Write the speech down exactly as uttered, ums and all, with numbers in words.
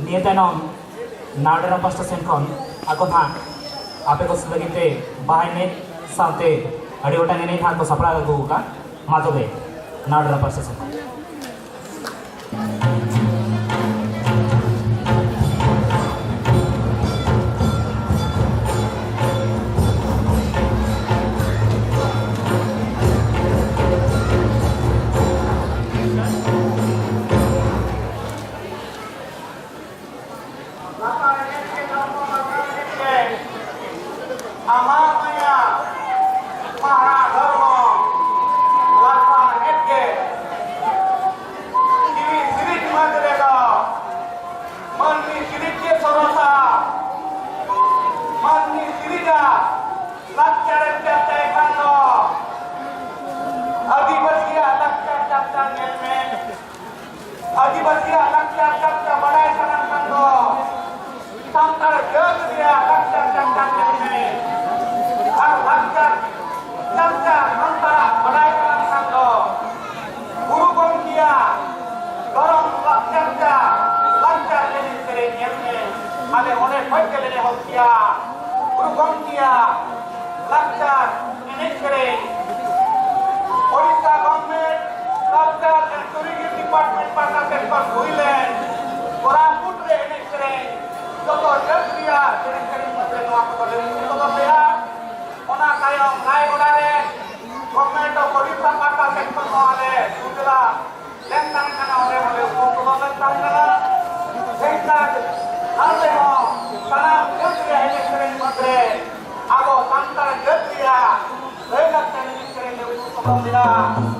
ᱱᱤᱭᱟᱹ ᱛᱟᱭᱱᱚᱢ ᱱᱟᱣᱰᱮᱨᱟ ᱯᱟᱥᱴᱟ ᱥᱮᱱ ᱠᱷᱚᱱ ᱟᱠᱚ ᱱᱟᱦᱟᱜ ᱟᱯᱮ ᱠᱚ ᱞᱟᱹᱜᱤᱫ ᱛᱮ ᱵᱟᱦᱟ ᱮᱱᱮᱡ ᱥᱟᱶᱛᱮ ᱟᱹᱰᱤ ᱜᱚᱴᱟᱝ ᱮᱱᱮᱡ ᱱᱟᱦᱟᱜ ᱠᱚ ᱥᱟᱯᱲᱟᱣ ᱟᱹᱜᱩ ᱟᱠᱟᱫ᱾ ᱢᱟ ᱛᱚᱵᱮ ᱱᱟᱣᱰᱮᱨᱟ ᱯᱟᱥᱴᱟ ᱥᱮᱱ ᱠᱷᱚᱱ᱾ ᱞᱟᱛᱟᱨ ᱮᱱᱮᱡ ᱜᱮ ᱫᱷᱚᱨᱢᱚ, ᱞᱟᱛᱟᱨ ᱮᱱᱮᱡ ᱜᱮ ᱟᱢᱟᱨ ᱢᱟᱭᱟ, ᱢᱟᱦᱟ ᱫᱷᱚᱨᱢᱚ, ᱞᱟᱛᱟᱨ ᱮᱱᱮᱡ ᱜᱮ ᱡᱤᱣᱤ ᱥᱤᱨᱤᱡ ᱢᱟᱹᱫᱽ ᱨᱮᱫᱚ ᱢᱟᱹᱱᱢᱤ ᱥᱤᱨᱤᱡ ᱜᱮ ᱥᱚᱨᱚᱥᱟ᱾ ᱢᱟᱹᱱᱢᱤ ᱥᱤᱨᱤᱡᱟ ᱞᱟᱠᱪᱟᱨ ᱮᱢ ᱪᱟᱨᱪᱟᱭ ᱠᱷᱟᱱ ᱫᱚ ᱟᱹᱫᱤᱵᱟᱹᱥᱤᱭᱟᱜ ᱞᱟᱠᱪᱟᱨ ᱪᱟᱨᱪᱟ ᱧᱮᱞ ᱢᱮ᱾ ᱟᱹᱫᱤᱵᱟᱹᱥᱤᱭᱟᱜ ᱞᱟᱠᱪᱟᱨ ᱪᱟᱨᱪᱟ ᱵᱟᱲᱟᱭ ᱥᱟᱱᱟᱢ ᱠᱷᱟᱱ ᱫᱚ ᱥᱟᱱᱛᱟᱲ ᱡᱟᱹᱛ ᱨᱮᱭᱟᱜ ᱞᱟᱠᱪᱟᱨ ᱪᱟᱨᱪᱟ ᱧᱮᱞ ᱢᱮ᱾ ᱟᱨ ᱞᱟᱠᱪᱟᱨ ᱪᱟᱨᱪᱟ ᱥᱟᱱᱛᱟᱲᱟᱜ ᱵᱟᱲᱟᱭ ᱥᱟᱱᱟᱢ ᱠᱷᱟᱱ ᱫᱚ ᱜᱩᱨᱩ ᱜᱚᱢᱠᱮᱭᱟᱜ ᱫᱷᱚᱨᱚᱢ ᱞᱟᱠᱪᱟᱨ ᱪᱟ-, ᱞᱟᱠᱪᱟᱨ ᱮᱱᱮᱡ ᱥᱮᱨᱮᱧ ᱧᱮᱞ ᱢᱮ᱾ ᱟᱞᱮ ᱚᱸᱰᱮ ᱠᱷᱚᱡ ᱜᱮᱞᱮ ᱮᱦᱚᱵ ᱠᱮᱭᱟ᱾ ᱜᱩᱨᱩ ᱜᱚᱢᱠᱮᱭᱟᱜ ᱞᱟᱠᱪᱟᱨ ᱮᱱᱮᱡ ᱥᱮᱨᱮᱧ, Odisha government culture and tourism department ᱯᱟᱦᱴᱟ ᱥᱮᱫ ᱠᱷᱚᱱ ᱦᱩᱭ ᱞᱮᱱ ᱠᱳᱨᱟᱯᱩᱴ ᱨᱮ ᱮᱱᱮᱡ ᱥᱮᱨᱮᱧ, ᱡᱚᱛᱚ ᱡᱟᱹᱛ ᱨᱮᱭᱟᱜ ᱮᱱᱮᱡ ᱥᱮᱨᱮᱧ ᱢᱩᱫᱽᱨᱮ ᱱᱚᱣᱟ ᱠᱚᱫᱚ ᱞᱮ ᱩᱫᱩᱜ ᱥᱚᱫᱚᱨ ᱞᱮᱫᱼᱟ᱾ ᱚᱱᱟ ᱛᱟᱭᱚᱢ ᱨᱟᱭᱜᱚᱰᱟ ᱨᱮ government of ᱳᱰᱤᱥᱟ ᱯᱟᱦᱴᱟ ᱥᱮᱫ ᱠᱷᱚᱱ ᱱᱚᱣᱟ ᱞᱮ ᱩᱫᱩᱜ ᱞᱮᱫᱼᱟ᱾ ᱞᱮᱱ ᱛᱟᱦᱮᱸ ᱠᱟᱱᱟ, ᱚᱸᱰᱮ ᱦᱚᱸᱞᱮ ᱩᱯᱚᱥᱛᱷᱤᱛ ᱞᱮᱱ ᱛᱟᱦᱮᱸ ᱠᱟᱱᱟ᱾ ᱢᱮᱱᱠᱷᱟᱱ ᱱᱚᱰᱮ ᱦᱚᱸ ᱥᱟᱱᱟᱢ ᱡᱟᱹᱛ ᱨᱮᱭᱟᱜ ᱮᱱᱮᱡ ᱥᱮᱨᱮᱧ ᱢᱩᱫᱽᱨᱮ ᱟᱵᱚ ᱥᱟᱱᱛᱟᱲ ᱡᱟᱹᱛ ᱨᱮᱭᱟᱜ ᱞᱟᱹᱭ ᱞᱟᱠᱪᱟᱨ ᱮᱱᱮᱡ ᱥᱮᱨᱮᱧ ᱞᱮ ᱩᱯᱚᱥᱛᱷᱤᱛ ᱞᱮᱫᱟ᱾